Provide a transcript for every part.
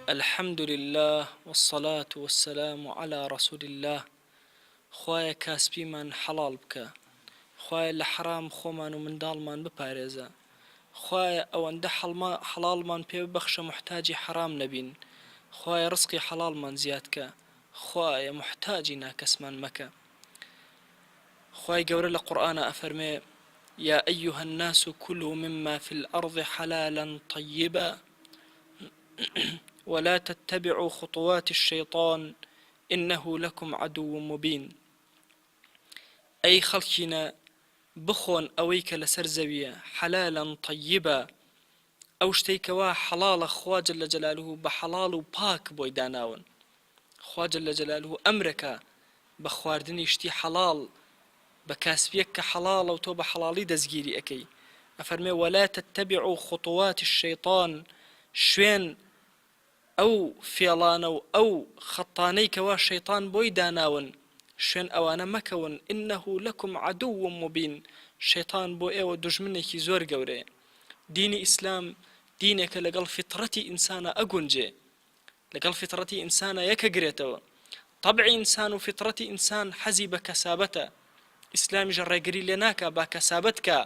الحمد للە والصلاة والسلام علی رسول اللە خوایە کاسپیمان حەڵاڵ بکە خوایە لە حەرام خۆمان و منداڵمان بپارێزە خوایە ئەوەندە حەڵاڵمان پێ ببەخشە موحتاجی حەرام نەبین خوایە ڕزقی حەڵاڵمان زیاد کە خوایە موحتاجی ناکەسمان مەکە خوای گەورە لە قورئانا ئەفەرمێ یا ایها الناس کلوا مما فی الارض حلالا طیبا ولا تتبعوا خطوات الشیطان انه لکم عدو مبین ئەی خەڵکینە بخۆن ئەوەی کە لەسەر زەویە حلالا طیبا ئەو شتەی کەوا حەڵاڵە خوا جل جلاله بە حەڵاڵ و پاک بۆی داناون خوا جل جلاله ئەمرەکا بە خواردنی شتی حەڵاڵ بە کاسپیەک کە حەڵاڵە و تۆ بە حەڵاڵی دەستگیری ئەکەی ئەفەرمێ ولا تتبعوا خطوات الشیطان شوێن ئەو فێڵانە و ئەو خەتانەی کەوا شەیتان بۆی داناون شوێن ئەوانە مەکەون انه لکم عدو مبین شەیتان بۆ ئێوە دوژمنێکی زۆر گەورەیە دینی ئیسلام دینێکە لەگەڵ فیتڕەتی ئینسانا ئەگونجێ لەگەڵ فیتڕەتی ئینسانا یەکەگرێتەوە. تەبعی ئینسان و فیتڕەتی ئینسان حەزی بە کەسابەتە. ئیسلامیش ڕێگری لێ ناکا با کەسابەت کا،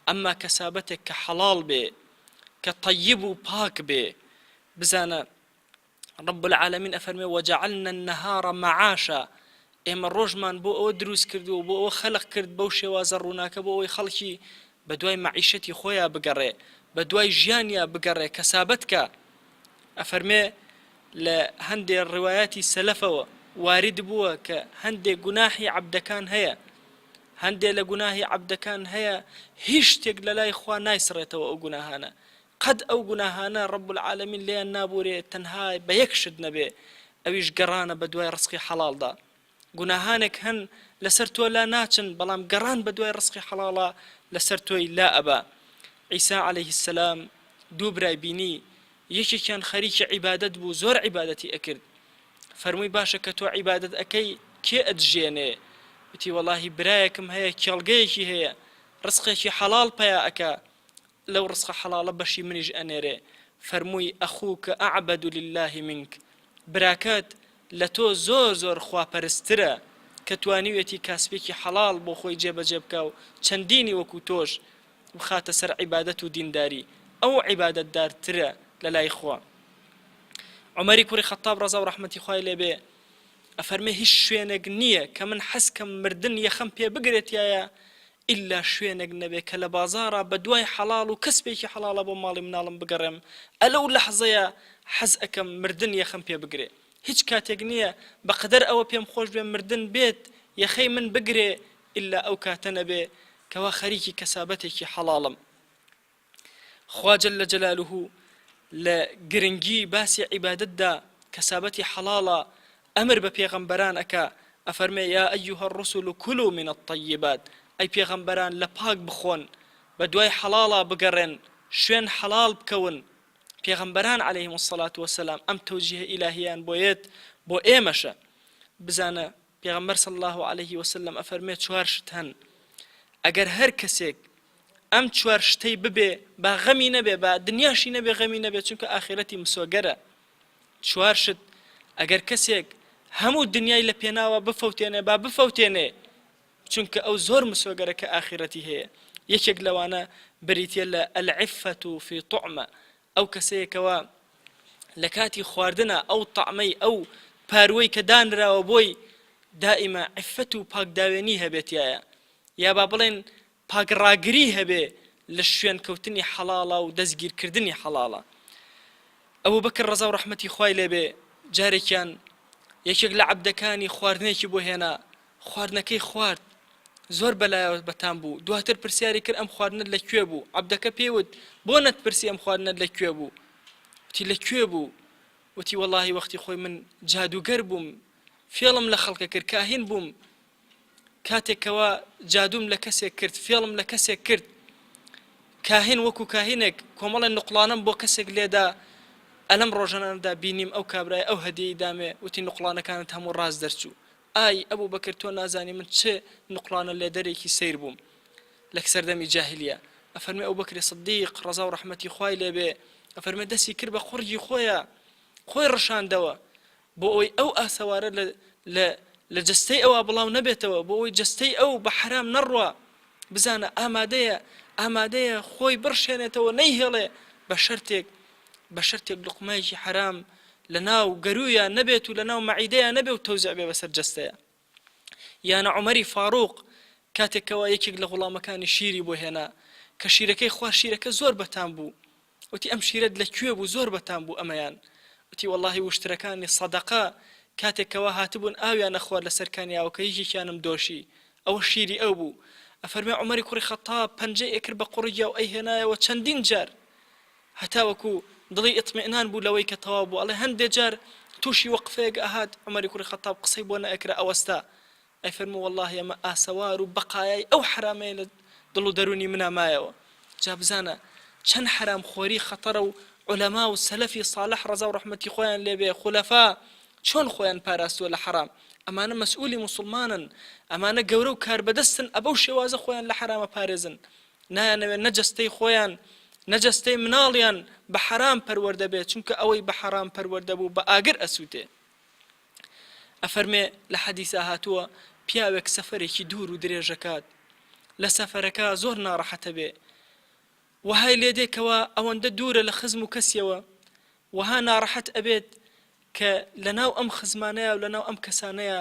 ئەمما کەسابەتێک کە حەڵاڵ بێ، کە تەیب و پاک بێ. بزانە رب العالمین ئەفەرموێ وجعلنا النهار معاشا ئێمە ڕۆژمان بۆ ئەوە دروست کردووە و بۆ ئەوە خەلق کرد بەو شێوازە ڕووناکە بۆ ئەوەی خەڵکی بە دوای مەعیشەتی خۆیا بگەڕێ بە دوای ژیانیا بگەڕێ کەسابەت کا ئەفەرمێ لە هەندێ ڕوایەتی سەلەفەوە وارد بووە کە هەندێ گوناحی عەبدەکان هەیە هەندێ لە گوناهی عەبدەکان هەیە هیچ شتێک لە لای خوا نایسڕێتەوە ئەو گوناهانە قەت ئەو گوناهانە رب العالمین لێیان نابورێ تەنها بە یەک شت نەبێ ئەویش گەڕانە بە دوای ڕزقی حەڵاڵدا گوناهانێک هەن لەسەر تۆ لا ناچن بەڵام گەڕان بە دوای ڕزقی حەڵاڵا لەسەر تۆی لا ئەبا عیسا علیه السلام دوو برای بینی یەکێکیان خەریکی عیبادەت بوو زۆر عیبادەتی ئەکرد فەرمووی باشە کە تۆ عیبادەت ئەکەی کێ ئەتژێنێ وتی وەڵاهی برایەکم هەیە کێڵگەیەکی هەیە ڕزقێکی حەڵاڵ پەیا ئەکا لەو ڕزقە حەڵاڵە بەشی منیش ئەنێرێ، فەرمووی، اخوک اعبد للە منک، براکەت لە تۆ زۆر زۆر خواپەرستترە کە توانیویەتی کاسپێکی حەڵاڵ بۆ خۆی جێبەجێ بکا و چەندینی وەکو تۆش بخاتە سەر عیبادەت و دینداری، ئەو عیبادەتدارترە لە لای خوا. عومەری کوڕی خەتاب ڕەزا و ڕەحمەتی خوای لێ بێ ئەفەرمێ، هیچ شوێنێک نییە کە من حەز کەم مردن یەخەم پێ بگرێ تیایا ئیلا شوێنێک نەبێ کە لە بازاڕا بە دوای حەڵاڵ و کەسبێکی حەڵاڵا بۆ ماڵی مناڵم بگەڕێم، ئەلەو لەحزەیە حەز ئەکەم مردن یەخەم پێ بگرێ. هیچ کاتێک نییە بە قەدەر ئەوە پێم خۆش بێ مردن بێت یەخەی من بگرێ ئیلا ئەو کاتە نەبێ کەوا خەریکی کەسابەتێکی حەڵاڵم. خوا جل جلالە لە گرنگی باسی عیبادەتدا کەسابەتی حەڵاڵە ئەمر بە پێغەمبەران ئەکا ئەفەرمێ یا ایها الرسل کلوا من الطیبات ئەی پێغەمبەران لە پاک بخۆن بە دوای حەڵاڵا بگەڕێن شوێن حەڵاڵ بکەون پێغەمبەران علیهم الصلاة والسلام ئەم تەوجیهە ئیلاهیان بۆ یەت بۆ ئێمەشە بزانە پێغەمبەر صلی اللە علیه وسلم ئەفەرمێ چوار شت هەن ئەگەر هەر کەسێک ئەم چوار شتەی ببێ با غەمی نەبێ با دنیاشی نەبێ غەمی نەبێ چونکە ئاخیرەتی مسۆگەرە چوار شت ئەگەر کەسێک هەموو دنیای لە پێناوە بفەوتێنێ با بفەوتێنێ چونکە ئەو زۆر مسۆگەرە کە ئاخیرەتی هەیە یەکێک لەوانە بریتە لە العفة في طعمە ئەو کەسەیە کەوا لە کاتی خواردنا ئەو تەعمەی ئەو پاروەی کە دانراوە بۆی دائیمە عفەت و پاکداوێنی هەبێ تیایا یا با بڵێن پاک ڕاگری هەبێ لە شوێن کەوتنی حەڵاڵا و دەستگیر کردنی حەڵاڵا ئەبوبەکر ڕەزا و ڕەحمەتی خوای لێبێ جارێکیان یەکێک لە عەبدەکانی خواردنێکی بۆ هێنا خواردنەکەی خوارد زۆر بەلایەوە بەتام بوو دواتر پرسیاری کرد ئەم خواردنەت لە کوێ بوو عەبدەکە پێی وت بۆ نەتپرسی ئەم خواردنەت لە کوێ بوو وتی لە کوێ بوو وتی وەڵاهی وەختی خۆی من جادووگەر بووم فێڵم لە خەڵکە کرد کاهین بووم کاتێک کەوا جادووم لە کەسێک کرد فێڵم لە کەسێک کرد کاهین وەکو کاهینێک کۆمەڵێ نوقڵانەم بۆ کەسێک لێدا ئەلەم ڕۆژانەدا بینیم ئەو کابرای ئەو هەدیەی دامێ وتی نوقڵانەکانت هەموو ڕاست دەرچوو ئای ئەبوبەکر تۆ نازانی من چ نوقڵانە لێدەرێکی سەیر بووم لە سەردەمی جاهلیە ئەفەرمێ ئەبوبەکری صدیق ڕەزا و ڕەحمەتی خوای لێ بێ ئەفەرمێ دەستی کرد بە قوڕگی خۆیا. خۆی ڕشاندەوە بۆ ئەوەی ئەو ئاسەوارە لە لە لە جەستەی ئەوا بڵاو نەبێتەوە، بۆ ئەوەی جەستەی ئەو بە حەرام نەڕوا، بزانە ئامادەیە ئامادەیە خۆی بڕشێنێتەوە نەیهێڵێ بە شەرتێک بە شەرتێک لوقمەیەکی حەرام لە ناو گەروویا نەبێت و لە ناو مەعیدەیا نەبێ و تەوزیع بێ بەسەر جەستەیا. یانە عومەری فاروق کاتێک کەوا یەکێک لە غوڵامەکانی شیری بۆ هێنا کە شیرەکەی خوارد شیرەکە زۆر بەتام بوو وتی ئەم شیرەت لە کوێ بوو زۆر بەتام بوو ئەمەیان وتی وەڵاهی وشترەکانی سەدەقە کاتێک کەوا هاتبوون ئاویان ئەخوارد لەسەر کانیاوەکە یەکێکیانم دۆشی ئەوە شیری ئەو بوو ئەفەرمێ عومەری کوڕی خەتاب پەنجەی ئەکرد بە قوڕگیا و ئەیهێنایەوە چەندین جار هەتاوەکو دڵی ئیطمئنان بوو لەوەی کە تەواو بوو ئەڵێ هەندێ جار تووشی وەقفەیەک ئەهات عومەری کوڕی خەتاب قسەی بۆ نەئەکرا ئەوەستا ئەیفەرموو وەڵاهی ئەمە ئاسەوار و بەقایای ئەو حەرامەیە لە دڵ و دەروونی منا مایەوە جا بزانە چەند حەرام خۆری خەتەرە و عولەما و سەلەفی ساڵح ڕەزا و ڕەحمەتی خۆیان لێ بێ خولەفا چۆن خۆیان پاراستووە لە حەرام ئەمانە مەسئولی موسڵمانن ئەمانە گەورە و کاربەدەستن ئەبەو شێوازە خۆیان لە حەرامە پارێزن نایانەوێ نە جەستەی خۆیان نە جەستەی مناڵیان بە حەرام پەروەردە بێ چونکە ئەوەی بە حەرام پەروەردە بوو بە ئاگر ئەسووتێ. ئەفەرمێ لە حەدیسا هاتووە پیاوێک سەفەرێکی دوور و درێژ ئەکات لە سەفەرەکە زۆر ناڕەحەت ئەبێ وەهای لێ دێ کەوا ئەوەندە دوورە لە خزم و کەسیەوە وەها ناڕەحەت ئەبێت کە لەناو ئەم خزمانەیا و لەناو ئەم کەسانەیا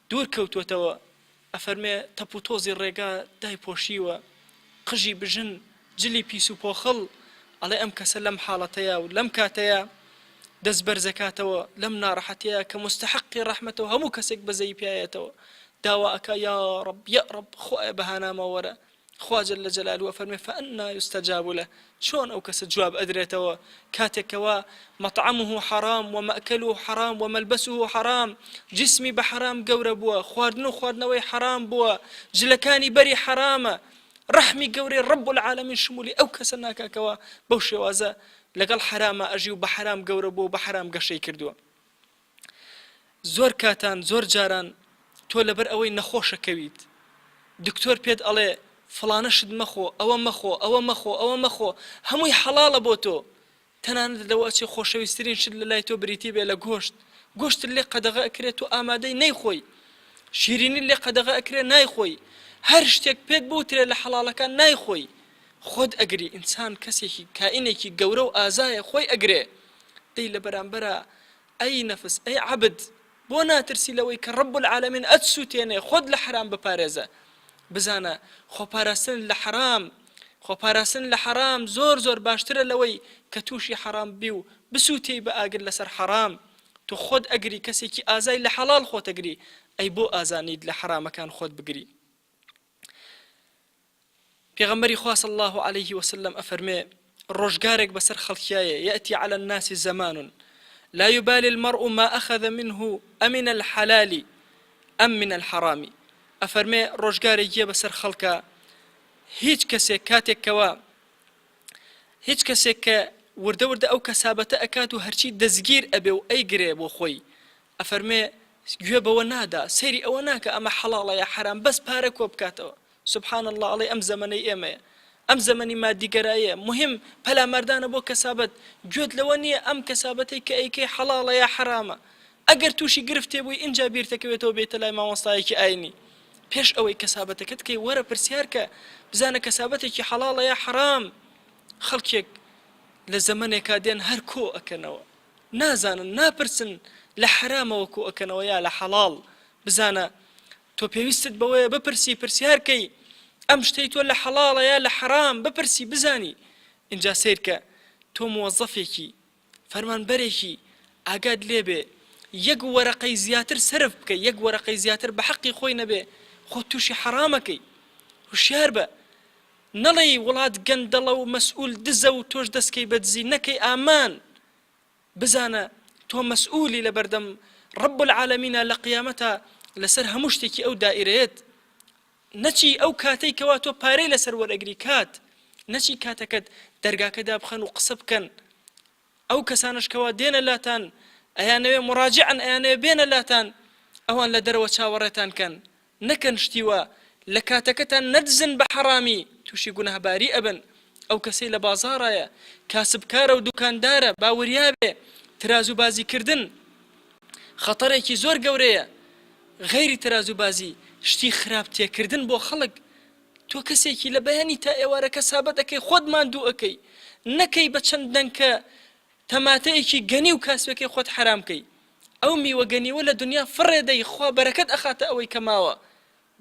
دوور کەوتووەتەوە، ئەفەرمێ تەپ و تۆزی ڕێگا دایپۆشیوە، قژی بژن، جلی پیس و پۆخڵ، ئەڵێ ئەم کەسە لەم حاڵەتەیا و لەم کاتەیا دەست بەرزەکاتەوە لەم ناڕەحەتیەیا کە موستەحەقی ڕەحمەتە و هەموو کەسێک بەزەیی پیایەتەوە داوا ئەکا یاڕەب یاڕەب خوایە بەهانامەوە وەرە خوا جل جلالە ئەفەرمێ فأنی یستجاب له چۆن ئەو کەسە جواب ئەدرێتەوە کاتێک کەوا مطعمه حرام ومأکله حرام وملبسه حرام جسمی بە حەرام گەورە بووە خواردن و خواردنەوەی حەرام بووە جلەکانی بەری حەرامە ڕەحمی گەورەی رب العالمین شمولی ئەو کەسە ناکا کەوا بەو شێوازە لەگەڵ حەراما ئەژی و بە حەرام گەورە بووە و بە حەرام گەشەی کردووە. زۆر کاتان زۆر جاران تۆ لەبەر ئەوەی نەخۆشە کەویت دکتۆر پێت ئەڵێ فڵانە شت مەخۆ ئەوە مەخۆ ئەوە مەخۆ ئەوە مەخۆ هەمووی حەڵاڵە بۆ تۆ تەنانەت لەوە ئەچێ خۆشەویسترین شت لە لای تۆ بریتی بێ لە گۆشت گۆشتت لێ قەدەغە ئەکرێت تۆ ئامادەی نەیخۆی شیرینی لێ قەدەغە ئەکرێ نایخۆی هەر شتێک پێت بوترێ لە حەڵاڵەکان نایخۆی خۆت ئەگری ئینسان کەسێکی کائینێکی گەورە و ئازایە خۆی ئەگرێ دەی لە بەرامبەرا ئەی نەفس ئەی عەبد بۆ ناترسی لەوەی کە رب العالمین ئەتسوتێنێ خۆت لە حەرام بپارێزە بزانە خۆپاراستن لە حەرام خۆپاراستن لە حەرام زۆر زۆر باشترە لەوەی کە تووشی حەرام بی و بسوتێی بە ئاگر لەسەر حەرام تۆ خۆت ئەگری کەسێکی ئازای لە حەڵاڵ خۆتەگری ئەی بۆ ئازا نیت لە حەرامەکان خۆت بگری پێغەمبەری خوا صلی اللە علیه وسلم ئەفەرمێ، ڕۆژگارێک بەسەر خەڵکیایە، یأتی علی الناس زمان لا یبالی المرء ما اخذ منه امن الحلال ام من الحرام، ئەفەرمێ ڕۆژگارێک یە بەسەر خەڵکا هیچ کەسێک کاتێک کەوا هیچ کەسێک کە وردە وردە ئەو کەسابەتە ئەکات و هەرچی دەستگیر ئەبێ و ئەیگرێ بۆ خۆی ئەفەرمێ گوێ بەوە نادا سەیری ئەوە ناکا ئەمە حەڵاڵە یا حەرام بەس پارە کۆ بکاتەوە سبحان اللە ئەڵێی ئەم زەمەنەی ئێمەیە ئەم زەمەنی مادیگەراییە مهم پەلاماردانە بۆ کەسابەت گوێت لەوە نییە ئەم کەسابەتەی کە ئەیکەی حەڵاڵە یا حەرامە ئەگەر تووشی گرفتێ بووی ئینجا بیرتەکەوێتەوە بێیتە لای مامۆستایەکی ئاینی پێش ئەوەی کەسابەتەکەت کەی وەرە پرسیار کە بزانە کەسابەتێکی حەڵاڵە یا حەرام خەڵکێک لە زەمەنێکا دێن هەر کۆ ئەکەنەوە نازانن ناپرسن لە حەرامەوە کۆ ئەکەنەوە یا لە حەڵاڵ بزانە تۆ پێویستت بەوەیە بپرسی پرسیار کەی ئەم شتەی تۆ لە حەڵاڵە یا لە حەرام بپرسی بزانی ئینجا سەیرکە تۆ موەزەفێکی فەرمانبەرێکی ئاگات لێبێ یەک وەرەقەی زیاتر سەرف بکەی یەک وەرەقەی زیاتر بە حەقی خۆی نەبێ خۆت تووشی حەرامەکەی هوشیار بە نەڵێی وڵات گەندەڵە و مەسئول دزە و تۆش دەستکەی بە دزی نەکەی ئامان بزانە تۆ مەسئولی لەبەردەم رب العالمینا لە قیامەتا لەسەر هەموو شتێکی ئەو دائیرەیەت نەچی ئەو کاتەی کەوا تۆ پارەی لەسەر وەرئەگری کات نەچی کاتەکەت دەرگاکە دابخەن و قسە بکەن ئەو کەسانەش کەوا دێنە لاتان ئەیانەوێ مراجعن ئەیانەوێ بێنە لاتان ئەوان لە دەرەوە چاوەڕێتان کەن نەکەن شتی وا لە کاتەکەتان نەدزن بە حەڕامی توشی گوناهباری ئەبن ئەو کەسەی لە بازاڕایە کاسبکارە و دوکاندارە با وریا بێ. ترازو بازی کردن خەتەرێکی زۆر گەورەیە غەیری ترازو بازی شتی خراپ تێکردن بۆ خەڵک تۆ کەسێکی لە بەیانی تا ئێوارە کەسابەت ئەکەی خۆت ماندوو ئەکەی نەکەی بە چەند دەنکە تەماتەیەکی گەنی و کاسبەکەی خۆت حەرام کەی ئەو میوە گەنیوە لە دنیا فڕێ دەی خوا بەرەکەت ئەخاتە ئەوەی کە ماوە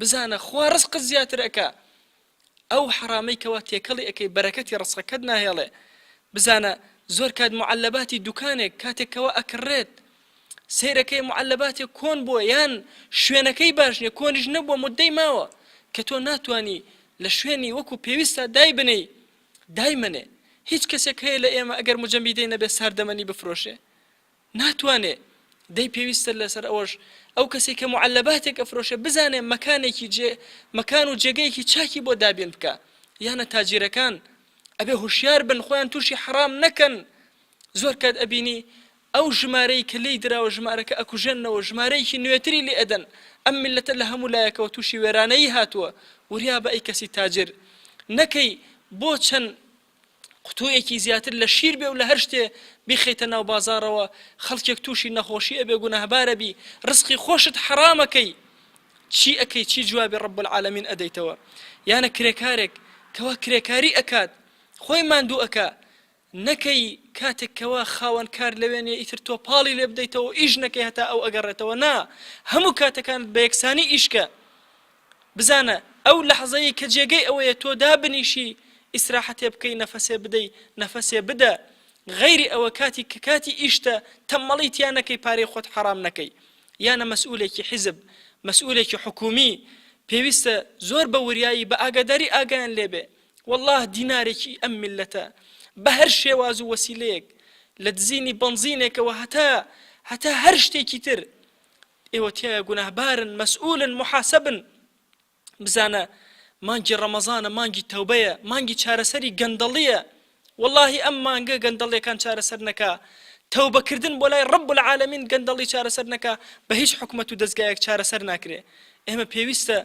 بزانە خوا ڕزقت زیاتر ئەکا ئەو حەڕامەی کەوا تێکەڵی ئەکەی بەرەکەتی ڕزقەکەت ناهێڵێ بزانە زۆر کات معەلەباتی دوکانێک کاتێک کەوا ئەکڕێت سەیرەکەی معەلەباتێک کۆن بووە یان شوێنەکەی باش نیە کۆنیش نەبووە مدەی ماوە کە تۆ ناتوانی لە شوێنی وەکو پێویستە دایبنێی دایمەنێ هیچ کەسێک هەیە لە ئێمە ئەگەر مجەمیدەی نەبێ ساردەمەنی بفرۆشێ ناتوانێ دەی پێویستە لەسەر ئەوەش ئەو کەسەی کە معەلەباتێک ئەفرۆشێ بزانێ مەکانێکی جێ مەکان و جێگەیەکی چاکی بۆ دابین بکا یانە تاجیرەکان ئەبێ هوشیار بن خۆیان تووشی حەڕام نەکەن زۆر کات ئەبینی ئەو ژمارەی کە لێی دراوە ژمارەکە ئەکوژێننەوە ژمارەیەکی نوێتری لێ ئەدەن ئەم میللەتە لە هەموو لایەکەوە تووشی وێرانەیی هاتووە وریابە ئەی کەسی تاجر نەکەی بۆ چەند قوتویەکی زیاتر لە شیر بێ و لە هەر شتێ بیخەیتە ناو بازاڕەوە خەڵکێک تووشی نەخۆشی ئەبێ گوناهبار ئەبی ڕزقی خۆشت حەرام ئەکەی چی ئەکەی چی جوابی رب العالمین ئەدەیتەوە یانە کرێکارێک کەوا کرێکاری ئەکات خۆی ماندوو ئەکا نەکەی کاتێک کەوا خاوەن کار لەوێ نیە ئیتر تۆ پاڵی لێ بدەیتەوە ئیش نەکەی هەتا ئەو ئەگەڕێتەوە نا هەموو کاتەکانت بە یەکسانی ئیشکە بزانە ئەو لەحزەیەی کە جێگەی ئەوەیە تۆ دابنیشی ئیسراحەتێ بکەی نەفەسێ بدەی نەفەسێ بدە غەیری ئەوە کاتی کە کاتی ئیشتە تەممەڵی تیا نەکەی پارەی خۆت حەڕام نەکەی یانە مەسئولێکی حیزب مەسئولێکی حکومی پێویستە زۆر بە وریایی بە ئاگاداری ئاگایان لێبێ واللە دینارێکی ئەم میللەتە بە هەر شێواز و وەسیلەیەک لە دزینی بەنزینێکەوە هەتا هەتا هەر شتێکی تر ئێوە تیایا گوناهبارن مەسئولن موحاسەبن بزانە مانگی ڕەمەزانە مانگی تەوبەیە مانگی چارەسەری گەندەڵیە وەڵاهی ئەم مانگە گەندەڵیەکان چارەسەر نەکا تەوبەکردن بۆ لای ڕب العالمین گەندەڵی چارەسەر نەکا بە هیچ حکومەت و دەزگایەک چارەسەر ناکرێ ئێمە پێویستە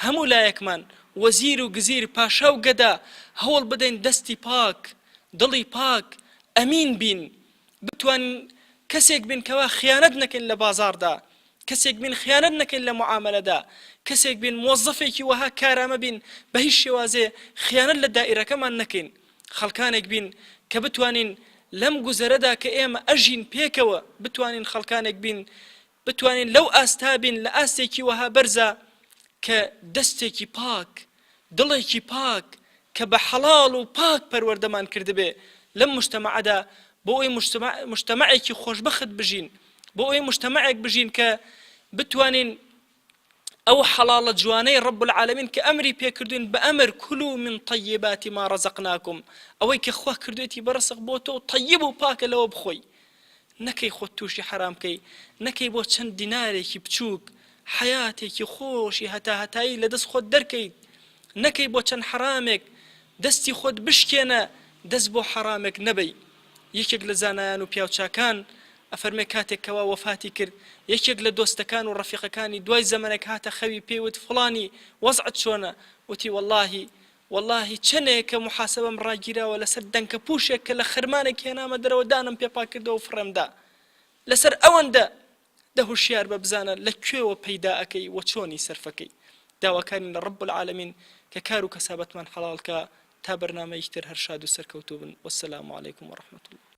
هەموو لایەکمان وەزیر و گزیر پاشا و گەدا هەوڵ بدەین دەستی پاک دڵی پاک ئەمین بین بتوانین کەسێک بین کەوا خیانەت نەکەین لە بازاڕدا، کەسێک بین خیانەت نەکەین لە موعامەلەدا، کەسێک بین موەزەفێکی وەها کارامە بین بە هیچ شێوازێ خیانەت لە دائیرەکەمان نەکەین، خەڵکانێک بین کە بتوانین لەم گوزەرەدا کە ئێمە ئەژین پێکەوە بتوانین خەڵکانێک بین بتوانین لەو ئاستە بین لە ئاستێکی وەها بەرزا کە دەستێکی پاک، دڵێکی پاک کە بە حەڵاڵ و پاک پەروەردەمان کردبێ لەم موجتەمەعەدا بۆ ئەوەی موجتەمەعێکی خۆشبەخت بژین، بۆ ئەوەی موجتەمەعێک بژین کە بتوانین ئەو حەڵاڵە جوانەی رب العالمین کە ئەمری پێکردوین بە ئەمر کلو من طیبات ما رزقناکم ئەوەی کە خوا کردوێتی بە ڕزق بۆ تۆ طیب و پاکە لەوە بخۆی نەکەی خۆت توشی حەرام کەی نەکەی بۆ چەند دینارێکی بچوک حەیاتێکی خۆشی هەتاهەتایی لەدەست خۆت دەرکەیت نەکەی بۆ چەند حەرامێک دەستی خۆت بشکێنە دەست بۆ حەرامێک نەبەی یەکێک لە زانایان و پیاوچاکان ئەفەرمێ کاتێک کەوا وەفاتی کرد یەکێک لە دۆستەکان و ڕەفیقەکانی دوای زەمەنێک هاتە خەوی پێی وت فڵانی وەزعت چۆنە وتی وەڵاهی وەڵاهی چەنێکە موحاسەبەم ڕاگیراوە لەسەر دەنکە پوشێک کە لە خەرمانێک هێنامە دەرەوە دانم پێ پاک کردەوە و فڕێم دا لەسەر ئەوەندە دە هوشیار بە بزانە لە کوێوە پەیدا ئەکەی وە چۆنی سەرفەکەی داواکارین لە رب العالمین کە کار و کەسابەتمان حەڵاڵ کا تا بەرنامەیەکی تر هەر شاد و سەرکەوتوو بن والسلام علیکم ورحمة اللە.